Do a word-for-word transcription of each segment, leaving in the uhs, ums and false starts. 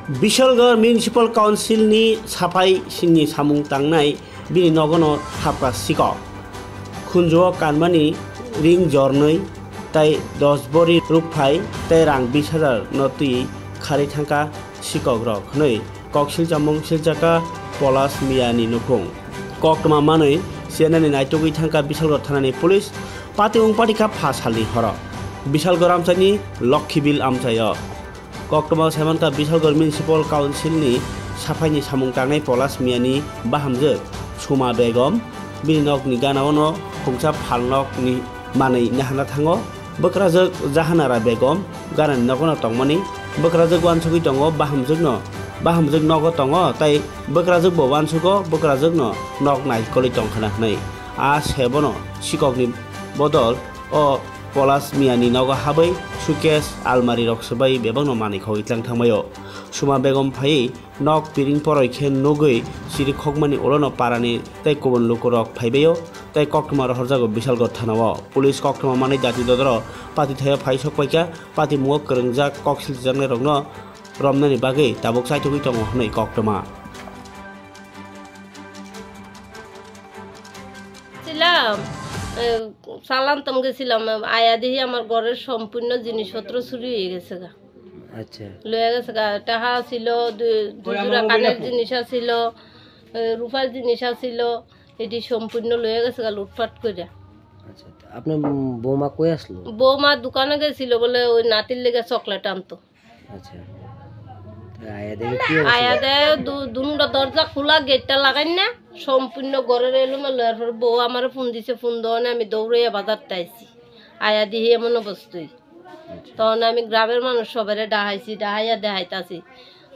Bishalgarh Municipal Council ni saphai sini samung tangnai bini nogono thapka sikok. Khunjuo kanmani ring jornoi tai dos bori rukphai tai rang bis hajar no twi kharwi thangkha sikok rok hwnwi kok silchamung silchakha Polas Miya ni nukhung. Koktwma manwi chenani naitugwi thangkha Bishalgarh thana ni police. Pati wng patikha pha salni horo Bishalgarh amchaini Lokhibil amchaio. Koktwma saimankha Bishalgarh Municipal Council ni saphai ni samung tangnai Polas Miya ni bahamjwk Suma Begum. Bini nok ni gana o no khungsa phalnok ni manwi nahana thango. Bwkrajwk Jahanara Begum gana ni nogo no tongmani. Bwkrajwk uansugwi tongo bahamjwk no, bahamjwk nogo tongo tai bwkrajwk bo uansugo, bwkrajwk no nok naikolwi tongkhana hwnwi. A sebo no sikok ni bodol o Polas Miya ni nogo habwi suitcase, almari rok swbai bebak no manwi khogwi tlang thangbai o. Suma Begum phaiwi nok piring poroi khe nugwi chirikhokmani ulo no para ni tei kubun luku rok phaibai o tei koktwma rohorjago Bishalgarh thana o. Police koktwma manwi jati dodoro pati thaio phai sok paikha, pati mungo kwrwngjak kok silchijaknai rok no romnani bagwi tabuk chaithogwi tongo hwnwi koktwma. ছিলাম, এ, চালান তাম গেছিলাম, আয়া দেখি আমার ঘরের সম্পূর্ণ জিনিসপত্র চুরি হয়ে গেছে গা। আচ্ছা। লয়ে গেছে গা, টাকা ছিল, দুই, দুই জোড়া কানের জিনিস আছিল, এ, রূপার জিনিস আছিল, এটি সম্পূর্ণ লয়ে গেছে গা লুটপাট করে। আচ্ছা, তা আপনার, উম, বৌমা কই আসলো? বৌমা দোকানে গেছিল বলে ওই নাতির লেগে চকলেট আনতো। আচ্ছা। তে আয়া দেখে কি অবস্থা? আয়া দে দু-, দুনো দরজা খোলা, গেটটা লাগাই না, সম্পূর্ণ ঘরের এলোমেলো। এরপর বউ আমারে ফোন দিছে, ফোন দেওয়ানে আমি দৌড়াইয়া বাজারটা আইছি। আয়া দিহি এমন অবস্থা। আচ্ছা। তখন আমি গ্রামের মানুষ সবারে ডাহাইছি, ডাহাইয়া দেখাইতাছি।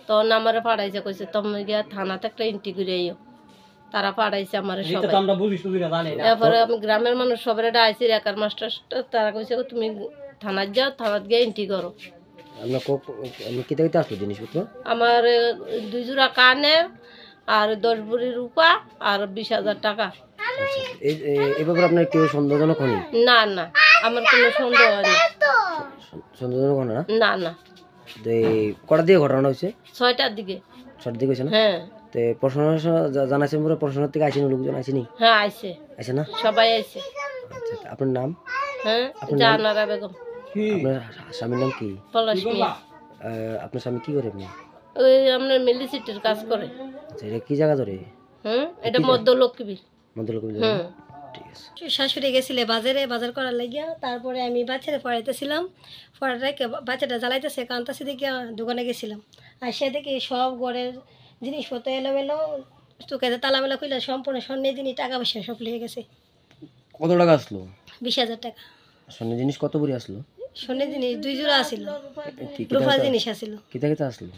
তখন আমারে পাঠাইছে, কইছে, "তুমি গিয়া থানাতে একটা এন্ট্রি করে আইও।" তারা পাঠাইছে আমারে এটা তো সবাই। আমরা বুঝি সুঝি না, জানি না। এরপরে আমি গ্রামের মানুষ সবারে ডাহাইছি, রেকার মাস্টার, তারা কইছে, "তুমি থানাত যাও, থানাত গিয়ে এন্ট্রি করো।" আপনার ক-, ক-, আপনি কিতা কিতা আসলো জিনিসপত্র? আমার, এ, দুই জোড়া কানের, আর দশ ভরি রূপা, আর বিশ হাজার টাকা। আচ্ছা, এই, এই, এই ব্যাপারে আপনার কেউ সন্দেহজনক হয়নি? না, না, আমার কোনো সন্দেহ হয়নি। সন-, সন্দেহজনক হয়নি না? না, না। তো এই কটার দিকে ঘটনা হয়েছে? ছয়টার দিকে। ছয়টার দিকে হয়েছে না? হ্যাঁ। তো প্রশাসন জা-, জানাইছে, পুরো প্রশাসন থেকে আইসেনি, লোকজন আইসেনি? হ্যাঁ, আইছে। আইসে না? সবাই আইছে। আচ্ছা, তা আপনার নাম? হ্যাঁ, আপনার নাম? জাহানারা বেগম। আপনার স্বামীর নাম কি? পলাশ মিয়া। আহ, আপনার স্বামী কি করে আপনি? ওই আপনার মিলিসিটির কাজ করে। আচ্ছা, এটা কি জায়গা ধরে? হুম, এটা কি জায়গা? মধ্য লক্ষ্মীবিল। মধ্যলক্ষ্মী বিল, হুম। ঠিক আছে। শাশুড়ি গেছিলে বাজারে, বাজার করার লাগিয়া, তারপরে আমি বাচ্চারে পড়াইতেছিলাম, পড়ার রেখে বা-, বাচ্চাটা জ্বালাইতেছে, কান্তাছে দেখে দোকানে গেছিলাম। আর সে দেখি সব ঘরের জিনিসপত্র এলোমেলো, চোখে তালা মেলা খুলে সম্পূর্ণ স্বর্ণের জিনিস, টাকা পয়সা সব নিয়ে গেছে। কত টাকা আসলো? বিশ হাজার টাকা। স্বর্ণের জিনিস কত ভরি আসলো? স্বর্ণের জিনিস দুই জোড়া আছিল, কি, কি রূপার টাকা? জিনিস আছিল। কিতা কিতা আসলো?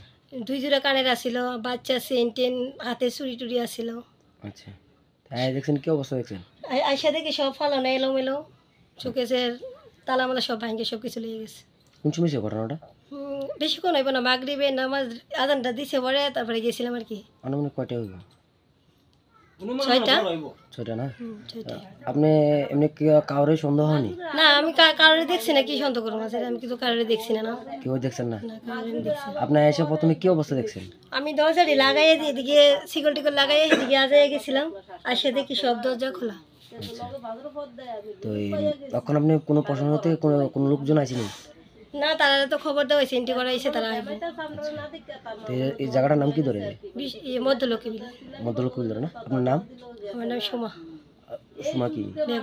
দুই জোড়া কানের আছিল, বাচ্চা চেন টেন, হাতে চুড়ি টুড়ি আছিল। আচ্ছা। আয়া দেখছেন, কি অবস্থা দেখছেন? আই-, আইসা দেখি সব ফালানো এলোমেলো, শোকেসের তালা মালা সব ভাঙে, সব কিছু লেগে গেছে। কোন সময় হয়েছে ঘটনাটা? হুম, বেশিক্ষণ হইব না, মাগরিবে নামাজ আজানটা দিছে পরে, তারপরে গেছিলাম আর কি। আনুমানিক কয়টা হইব? ছয়টা। ছয়টা না? হুম, ছয়টা। আপনি এমনি কি কাউরে সন্দেহ হয়নি? না, আমি কা-, কারোরে দেখছি না, কি সন্দেহ করবো? আমি কিছু কারোরে দেখছি না, না। কেউ দেখছেন না? না, কারোরে আমি দেখছি না। আপনি এসে প্রথমে কি অবস্থা দেখছেন? আমি দরজাটি লাগাই, এদিকে শিকল টিকল লাগাই, এদিকে আজায় গেছিলাম। আর সে দেখি সব দরজা খোলা। আচ্ছা। তো এই, এখন আপনি কোনো প্রশাসন থেকে কোনো, কোনো লোকজন আসেনি? না, তারা তো খবর দেওয়া হয়েছে, এন্ট্রি করা হয়েছে, তারা আসবে। তো এই, এই জায়গাটার নাম কি ধরে? বিশ-, ইয়ে, মধ্যলক্ষ্মী বিল। মধ্যলক্ষ্মী বিল ধরে না? আপনার নাম? আমার নাম সোমা। সোমা কি? বেগম।